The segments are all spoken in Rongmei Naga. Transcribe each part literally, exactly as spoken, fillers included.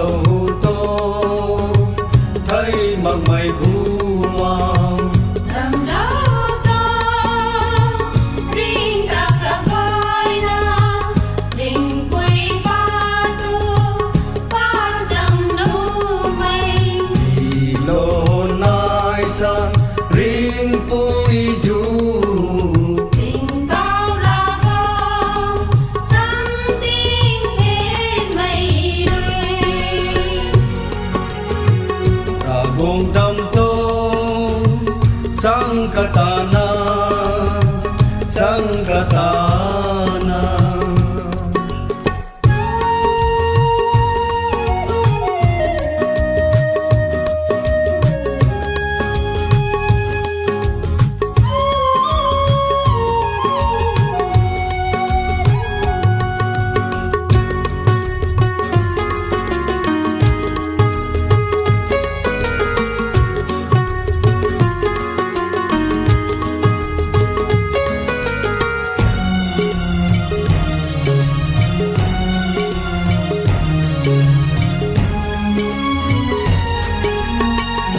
Lou to, thei makmei bu ma. Lam lou to, ring ta kaguayna, ringpui pa tu, pa zam lumei. Ilo nai san, ringpui zu. Tingkauh Ravguangc, samting phenmei rui. Ravguangc dam tuang, sang katana, sang katana.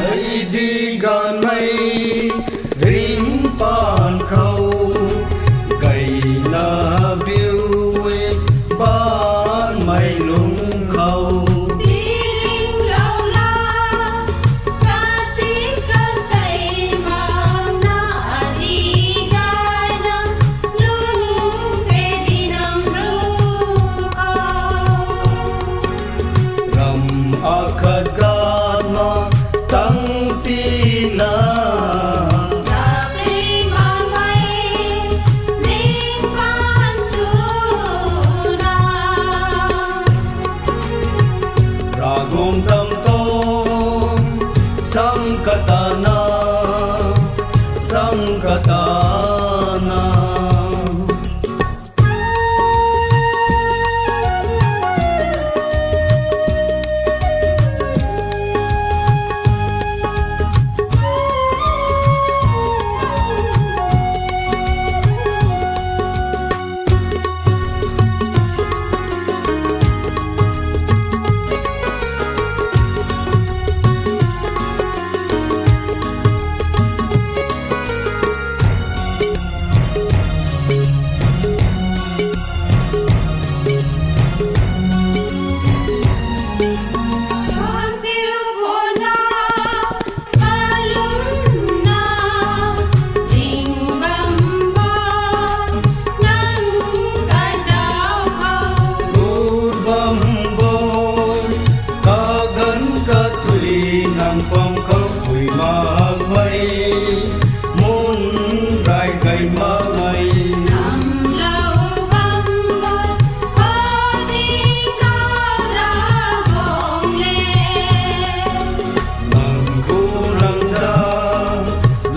Hei di ganvmei ringcpaan khou, gayna biu e baanvmei lung khou. Tiringlouna, kasi kasei makna adi gayna, lung tei di nang ru khou. Ram akhat ganvna tang tina. Ravguangc dam tuang, sang katana, sang katana. Gur bam bo, kaganv kathui nang pam khou thui makmei, mun rai gay makmei. Nang khou rang ta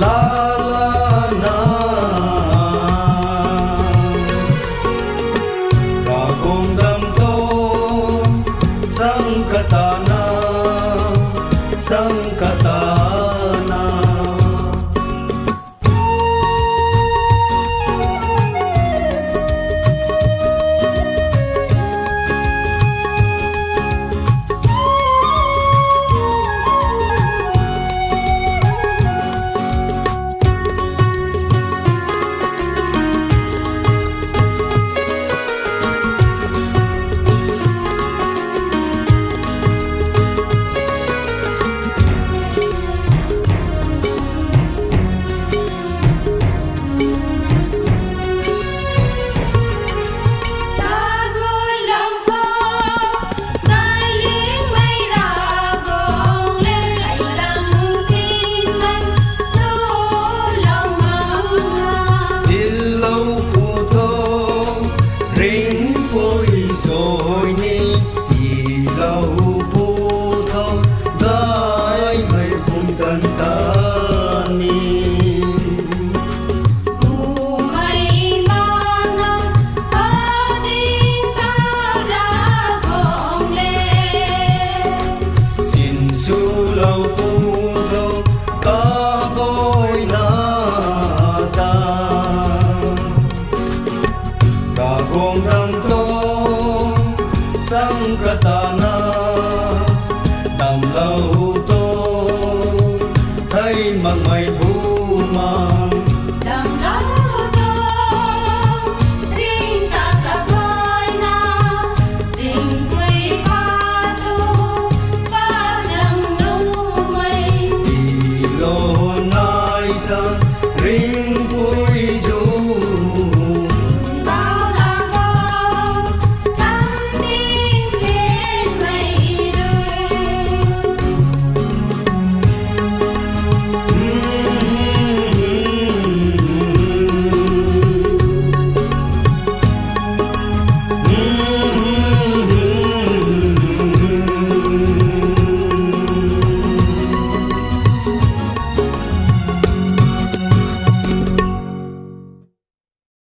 laalana. Ravguangc dam tuang, sang katana, sang katana.